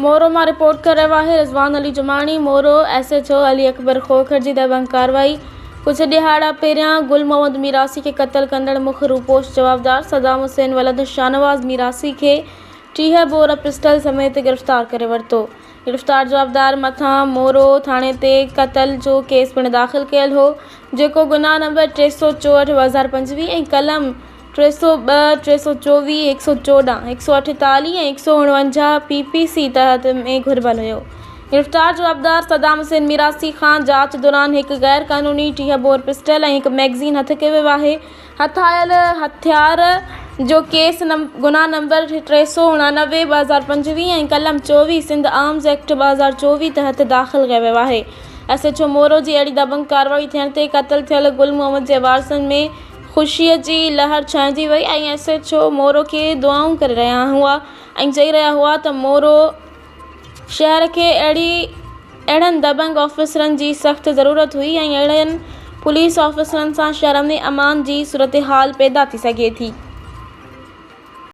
مورو مان رپورٽ ڪري رهيو آهي Rizwan Ali Jamani, Moro S H O Ali Akbar Khokhar جي دبنگ ڪارروائي، ڪجهه ڏهاڙا پهريان گل محمد ميراسي کي قتل ڪندڙ مک روپوش جوابدار صدام حسين ولد شاهنواز ميراسي کي 30 بور پسٽل سميت گرفتار ڪري ورتو. گرفتار جوابدار مٿان مورو ٿاڻي تي قتل جو ڪيس پڻ داخل ڪيل هو، جيڪو گناهه نمبر 364 2025 ۽ قلم 302، 324، 114، 148 ۽ 149 پي پي سي تحت ۾ گهربل هيو. گرفتار جوابدار صدام حسين ميراسي کان جاچ دوران هڪ غير قانوني 30 بور پسٽل ۽ هڪ ميگزين هٿ ڪيو ويو آهي. هٿ آيل هٿيار جو ڪيس گناهه نمبر 389 2025 ۽ قلم 24 سنڌ آرمز ايڪٽ 2024 تحت داخل ڪيو ويو آهي. ايس ايڇ او مورو جي اهڙي دبنگ ڪارروائي ٿيڻ تي قتل ٿيل گل محمد جي وارثن ۾ خوشي جي لهر ڇانئجي وئي ۽ ايس ايڇ او مورو کي دعائون ڪري رهيا هئا ۽ چئي رهيا هئا ته مورو شهر کي اهڙي اهڙن دبنگ آفيسرن جي سخت ضرورت هئي ۽ اهڙن پوليس آفيسرن سان شهر ۾ امان جي صورتحال پيدا ٿي سگهي ٿي.